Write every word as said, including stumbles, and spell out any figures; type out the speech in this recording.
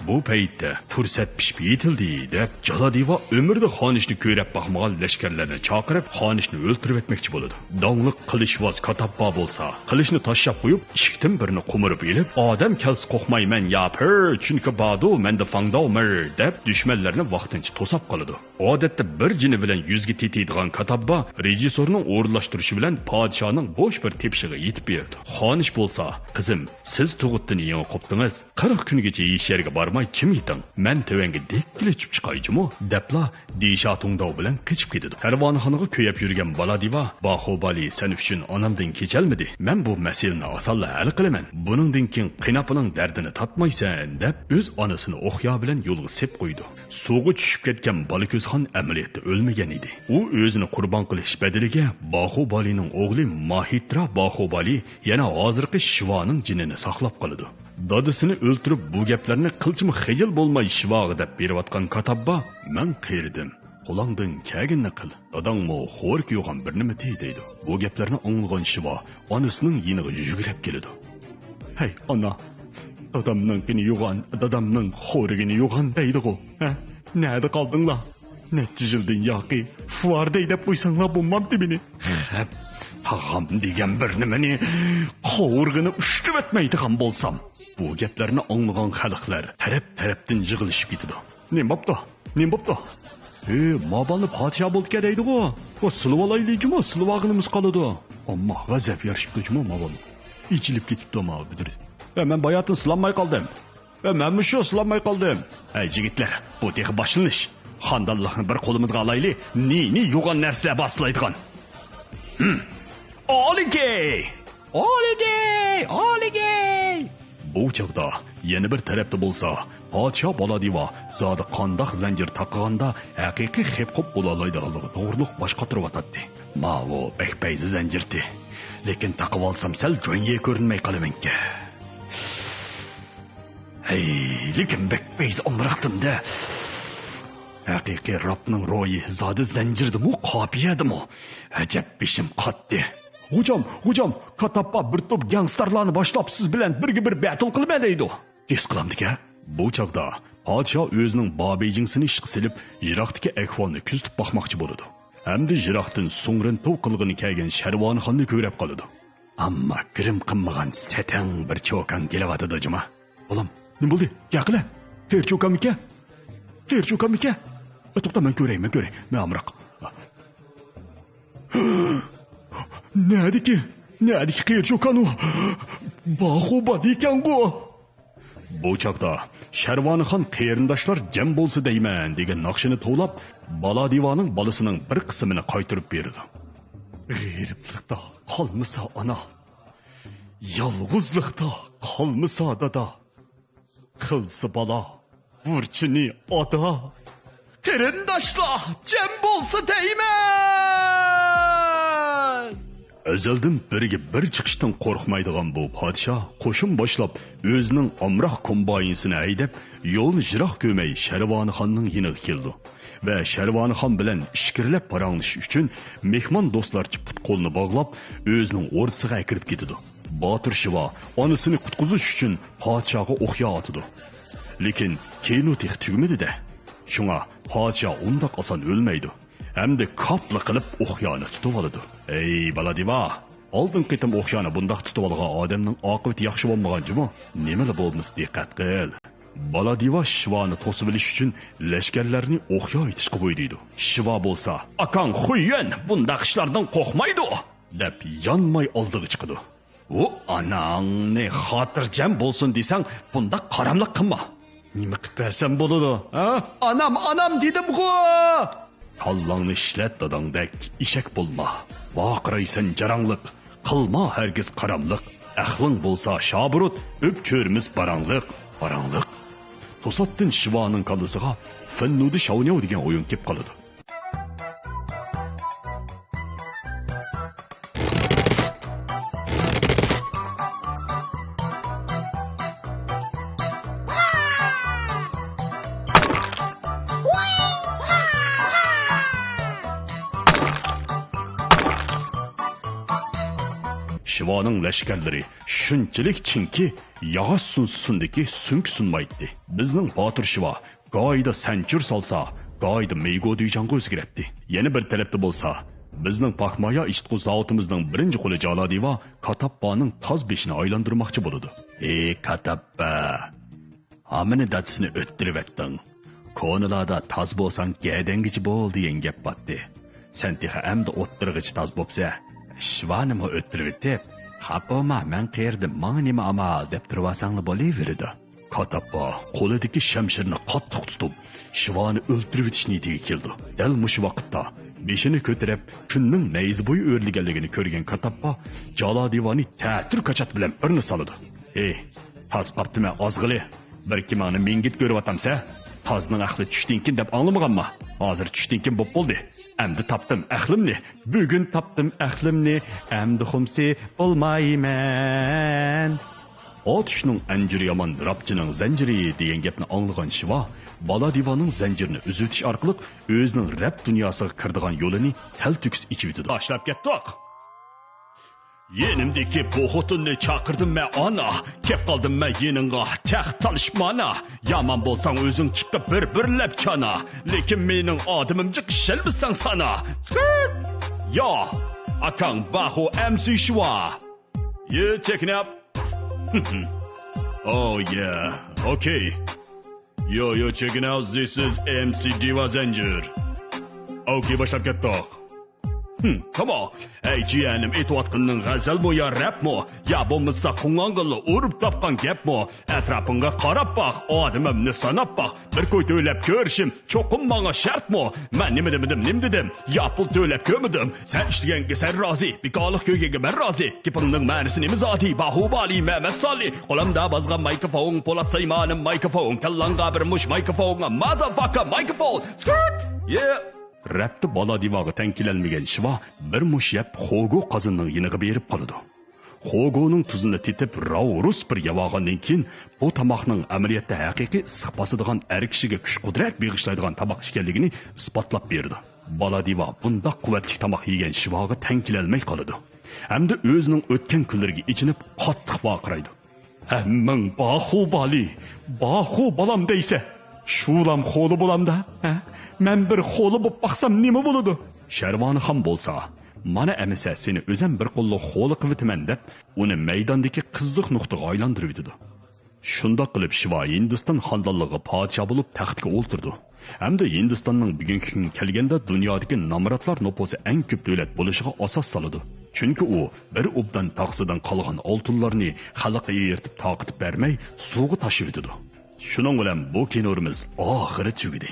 بۇ پەيتتە پۇرسەت پىشىپ يېتىلدى، دەپ جالادىۋا ئۆمرىدە خانىشنى كۆرەپ باقمىغان لەشكەرلەرنى چاقىرىپ، خانىشنى ئۆلتۈرۈۋەتمەكچى بولىدۇ. داڭلىق قىلىچۋاز كاتاببا بولسا، قىلىچنى تاشلاپ قويۇپ، ئىككىدىن بىرنى قومۇرۇپ ئېلىپ، ئادەم كەلسە قورقمايمەن يا پىر، چۈنكى بادۇ مەندە فاڭداۋمىر، دەپ دۈشمەنلەرنى ۋاقتىنچە توساپ قالىدۇ. ئادەتتە بىر جېنى بىلەن يۈزگە تېتىيدىغان كاتاببا رېژىسسورنىڭ ئورۇنلاشتۇرۇشى بىلەن پادىشاھنىڭ بوش بىر تېپىشىغا يېتىپ بېرىدۇ. خانىش بولسا، قىزىم، سىز تۇغۇتتىن يېڭى قوپتىڭىز. قىرىق كۈنگىچە ھېچ يەرگە بارماي چىم يېتىڭ. مەن تۆۋەنگە دەككىلە چۈشۈپ چىقاي جۇمۇ، دەپلا دىشا تۇڭداۋ بىلەن قېچىپ كېتىدۇ. كەرۋانخانىغا كۆيەپ يۈرگەن بالادىۋا، باخۇبالى سەن ئۈچۈن ئانامدىن كېچەلمىدى. مەن بۇ مەسىلىنى ئاسانلا ھەل قىلىمەن. بۇنىڭدىن كېيىن قېناپىنىڭ دەردىنى تارتمايسەن، دەپ ئۆز ئانىسىنى ئوقيا بىلەن يولغا سېلىپ قويىدۇ. سۇغا چۈشۈپ كەتكەن بالىكۆز خان ئەمەلىيەتتە ئۆلمىگەن ئىدى. ئۇ ئۆزىنى قۇربان قىلىش بەدىلىگە باخۇبالىنىڭ ئوغلى ماھىترا باخۇبالى يەنە ھازىرقى شىۋانىڭ جېنىنى ساقلاپ قالىدۇ. دادىسىنى ئۆلتۈرۈپ، بۇ گەپلەرنى قىلچىمۇ خىجىل بولماي شىۋاغا دەپ بېرىۋاتقان كاتاببا، مەن قېرىدىم، قولۇڭدىن كەلگىنىنى قىل، داداڭمۇ خورىكى يوغان بىر نېمىتى، دەيدۇ. بۇ گەپلەرنى ئاڭلىغان شىۋا ئانىسىنىڭ يېنىغا يۈگۈرۈپ كېلىدۇ. ھەي ئانا، دادامنىڭكىنى يوغان، دادامنىڭ خورىكىنى يوغان دەيدىغۇ، ھە؟ نەدە قالدىڭلار؟ نەچچە يىلدىن ياقى فۇۋار دەي دەپ قويساڭلار بولمامتى مېنى؟ خەپ، تاغام دېگەن بىر نېمىنى قاۋۇرغىنى ئۇشتۇۋەتمەيدىغان بولسام. بۇ گەپلەرنى ئاڭلىغان خەلقلەر تەرەپ-تەرەپتىن يىغىلىشىپ كېتىدۇ. نېمە بوپتۇ؟ نېمە بوپتۇ؟ ھې، ما بالىنى پادىشاھ بولدىكەن دەيدىغۇ. ئۇ سىلىۋالايلى جۇمۇ، سىلىۋالغىنىمىز قالىدۇ. ئەمما غەزەپ يارىشىپتۇ جۇمۇ ما بالىنى. ئېچىلىپ كېتىپتۇ ما بۈدۈر. ھە، مەن باياتىن سىلانماي قالدىم. ۋە مەنمۇ شۇ سىلانماي قالدىم. ھەي، يىگىتلەر، بۇ تېخى باشلىنىش. خاندانلىقنى بىر قولىمىزغا ئالايلى، نى-نى يوغان نەرسىلەر بار سىلايدىغان. ھىم. ئالىكەي! ئالىكەي! ئالىكەي! بۇ چاغدا يەنە بىر تەرەپتە بولسا، پادىشاھ بالادىۋا زادى قانداق زەنجىر تاقىغاندا ھەقىقىي خېپ-خوپ بولالايدىغانلىقى توغرۇلۇق باش قاتۇرۇۋاتاتتى. ماۋۇ بەك پەيزى زەنجىرتى. لېكىن تاقىۋالسام سەل جوينيې كۆرۈنمەي قالىمەنكەن. ھەي، لېكىن بەك پەيزى ئامراقتىم-دە. ھەقىقىي راپنىڭ روھى زادى زەنجىردىمۇ، قاپىيەدىمۇ؟ ئەجەب بېشىم قاتتى. غوجام، غوجام، كاتاپپا بىر توپ گەڭستارلارنى باشلاپ سىز بىلەن بىرگە بىر بەتىل قىلىمەن دەيدۇ. گەس قىلامدىكەن؟ بۇ چاغدا پادىشاھ ئۆزىنىڭ بابېيجىڭسىنى ئىشقا سېلىپ، يىراقتىكى ئەھۋالنى كۆزىتىپ باقماقچى بولىدۇ. ھەمدە يىراقتىن سۇڭرىنتوۋ قىلغىنى كەلگەن شەرۋانىخاننى كۆرۈپ قالىدۇ. ئەمما گىرىم قىلمىغان سەتەڭ بىر چوكان كېلىۋاتىدۇ جۇما. بالام، نېمە بولدى؟ گەپ قىلە. قېرى چوكانمىكەن؟ قېرى چوكانمىكەن؟ ئە، توختا، مەن كۆرەي، مەن كۆرەي. مەن ئامراق. نەدىكى، نەدىكى قېرى چوكان ئۇ؟ باخۇبالى ئىكەنغۇ. بۇ چاغدا شەرۋانىخان قېرىنداشلار جەم بولسا دەيمەن دېگەن ناخشىنى توۋلاپ، بالادىۋانىڭ بالىسىنىڭ بىر قىسمىنى قايتۇرۇپ بېرىدۇ. غېرىبلىقتا قالمىسا ئانا، يالغۇزلۇقتا قالمىسا دادا، قىلسا بالا بۇرچىنى ئادا. قېرىنداشلار جەم بولسا دەيمەن! ئەزەلدىن بىرگە بىر چىقىشتىن قورقمايدىغان بۇ پادىشاھ قوشۇن باشلاپ، ئۆزىنىڭ ئامراق كومباينىسىنى ھەيدەپ، يولنى يىراق كۆرمەي شەرۋانىخاننىڭ يېنىغا كېلىدۇ ۋە شەرۋانىخان بىلەن ئىچكىرىلەپ پاراڭلىشىش ئۈچۈن مېھمان دوستلارچە پۇت-قولىنى باغلاپ، ئۆزىنىڭ ئوردىسىغا ئەكىرىپ كېتىدۇ. باتۇر شىۋا ئانىسىنى قۇتقۇزۇش ئۈچۈن پادىشاھقا ئوقيا ئاتىدۇ. لېكىن كىنو تېخى تۈگىمىدى-دە. شۇڭا پادىشاھ ئۇنداق ئاسان ئۆلمەيدۇ ھەمدە كاپلا قىلىپ ئوقيانى تۇتۇۋالىدۇ. ئەي بالادىۋا، ئالدىنقى قېتىم ئوقيانى بۇنداق تۇتۇۋالغان ئادەمنىڭ ئاقىۋىتى ياخشى بولمىغان جۇمۇ. نېمىلا بولمىسا دىققەت قىل. بالادىۋا شىۋانى توسۇۋېلىش ئۈچۈن لەشكەرلەرنى ئوقيا ئېتىشقا بۇيرۇيدۇ. شىۋا بولسا، ئاكاڭ خۇييۈەن بۇنداق ئىشلاردىن قورقمايدۇ، دەپ يانماي ئالدىغا چىقىدۇ. ۋۇ ئاناڭنى، خاتىرجەم بولسۇن دېسەڭ، بۇنداق قاراملىق قىلما. نېمە قىلىپ بەرسەم بولىدۇ، ھە؟ ئانام، ئانام دېدىمغۇ! كاللاڭنى ئىشلەت داداڭدەك، ئېشەك بولما. ۋارقىرايسەن جاراڭلىق، قىلما ھەرگىز قاراملىق. ئەقلىڭ بولسا شابۇرۇت، ئۆپ چۆرىمىز باراڭلىق، باراڭلىق. توساتتىن شىۋانىڭ كاللىسىغا فېننۇدى شاۋنياۋ دېگەن ئويۇن كېلىپ قالىدۇ. شىۋانىڭ لەشكەرلىرى شۇنچىلىك چىڭكى، ياغاچ سۇنسا سۇندىكى سۇنكى سۇنمايتتى. بىزنىڭ باتۇر شىۋا گاھىدا سەنچۈر سالسا، گاھىدا مېيگو دۈيجاڭغا ئۆزگىرەتتى. يەنە بىر تەرەپتە بولسا، بىزنىڭ پاكمايا ئىشلىتقۇ زاۋۇتىمىزنىڭ بىرىنچى قۇلى جالادىۋا كاتاپپانىڭ تاز بېشىنى ئايلاندۇرماقچى بولىدۇ. ئى كاتاپپا! ھامىنى دادىسىنى ئۆتتۈرۈۋەتتىڭ. كونىلاردا تاز بولساڭ گەدەنگىچە بول دېگەن گەپ بارتتى. سەن تېخى ئەمدى ئوتتۇرىغىچە تاز بوپسە، شىۋانىمۇ ئۆتتۈرۈۋېتىپ، خاپا بولما، مەن قېرىدىم، ماڭا نېمە ئامال دەپ تۇرۇۋالساڭلا بولۇۋېرىدۇ. كاتاپپا قولىدىكى شەمشىرىنى قاتتىق تۇتۇپ، شىۋانى ئۆلتۈرۈۋېتىش نىيىتىگە كېلىدۇ. دەل مۇشۇ ۋاقىتتا بېشىنى كۆتۈرۈپ، كۈننىڭ نەيزە بويى ئۆرلىگەنلىكىنى كۆرگەن كاتاپپا جالادىۋانى تەتۈر كاچات بىلەن بىرنى سالىدۇ. ئى، تاز قاپتىمەن ئازغىلى، بىر كېمەڭنى مىڭگىت كۆرۈۋاتامسە؟ تازنىڭ ئەقلى چۈشتىن كېيىن دەپ ئاڭلىمىغانما؟ ھازىر چۈشتىن كېيىن بوپ بولدى. ئەمدى تاپتىم ئەقلىمنى، بۈگۈن تاپتىم ئەقلىمنى، ئەمدى خۇمسى بولمايمەن. ئاتۇشنىڭ ئەنجۈرى يامان، راپچىنىڭ زەنجىرى دېگەن گەپنى ئاڭلىغان شىۋا بالا دىۋانىڭ زەنجىرىنى ئۈزۈۋېتىش ئارقىلىق ئۆزىنىڭ رەپ دۇنياسىغا كىرىدىغان يولىنى تەلتۆكۈس ئېچىۋېتىدۇ. باشلاپ كەتتۇق. يېنىمدىكى بۇ خوتۇننى چاقىردىم مەن ئانا، كەپ قالدىم مەن يېنىڭغا، تەخت تالىشىپ مانا. يامان بولساڭ ئۆزۈڭ چىقىپ بىر-بىرلەپ چانا، لېكىن مېنىڭ ئادىمىم جىق ئىشەنمىسەڭ سانا. سكىرت! يا، ئاكاڭ باخۇ ئەمسى شىۋا. You checking out? Oh yeah, okay. Yo, yo, checking out, this is MC Diva Zanjir. Okay, باشلاپ كەتتۇق. Hmm, come on. ئەي جىيەنىم، ئېيتىۋاتقىنىڭ غەزەلمۇ يا رەپمۇ؟ يا بولمىسا قوڭغاڭغىلا ئۇرۇپ تاپقان گەپمۇ؟ ئەتراپىڭغا قاراپ باق، ئادىمىمنى ساناپ باق. بىر كوي تۆلەپ كۆرۈشۈم چوقۇم ماڭا شەرتمۇ؟ مەن نېمە دېمىدىم، نېمە دېدىم؟ يا پۇل تۆلەپ كۆرمىدىم. سەن ئىشلىگەنگە سەن رازى، بىكارلىق كۆرگەنگە مەن رازى. گېپىڭنىڭ مەنىسى نېمە زادى؟ باھۇبالى مەمەت سالى. قولۇمدا بازغان مايكروفون، پولات سايمانىم مايكروفون. كاللاڭغا بىر مۇش مايكروفون، مادافاكا مايكروفون. سكرت! يە! رەپتە بالا دىۋاغا تەڭ كېلەلمىگەن شىۋا بىر مۇش يەپ خوگو قازىنىنىڭ يېنىغا بېرىپ قالىدۇ. خوگونىڭ تۇزىنى تېتىپ، راۋۇرۇس بىر يەۋالغاندىن كېيىن، بۇ تاماقنىڭ ئەمەلىيەتتە ھەقىقىي ئىسسىق باسىدىغان، ئەر كىشىگە كۈچ-قۇدرەت بېغىشلايدىغان تاماق ئىكەنلىكىنى ئىسپاتلاپ بېرىدۇ. بالا دىۋا بۇنداق قۇۋۋەتلىك تاماق يېگەن شىۋاغا تەڭ كېلەلمەي قالىدۇ. ھەمدە ئۆزىنىڭ ئۆتكەن كۈنلىرىگە ئېچىنىپ، قاتتىق ۋارقىرايدۇ. ھەممىڭ باخۇبالى، باخۇ بالام دەيسە، شۇلام خولا بولامدا، ھە؟ مەن بىر خولا بوپ باقسام نېمە بولىدۇ؟ شەرۋانىخان بولسا، مانا ئەمىسە سېنى ئۆزەم بىر قوللۇق خولا قىلىۋېتىمەن دەپ، ئۇنى مەيداندىكى قىزىق نۇقتىغا ئايلاندۇرۇۋېتىدۇ. شۇنداق قىلىپ شىۋا ھىندىستان خاندانلىقىغا پادىشاھ بولۇپ تەختكە ئولتۇرىدۇ. ھەمدە ھىندىستاننىڭ بۈگۈنكى كۈنگە كەلگەندە دۇنيادىكى نامراتلار نوپۇسى ئەڭ كۆپ دۆلەت بولۇشىغا ئاساس سالىدۇ. چۈنكى ئۇ بىر ئوبدان تاخسىدىن قالغان ئالتۇنلارنى خەلققە ئېرىتىپ تارقىتىپ بەرمەي سۇغا تاشلىۋېتىدۇ. شۇنىڭ بىلەن بۇ كىنورىمىز ئاخىرى تۈگىدى.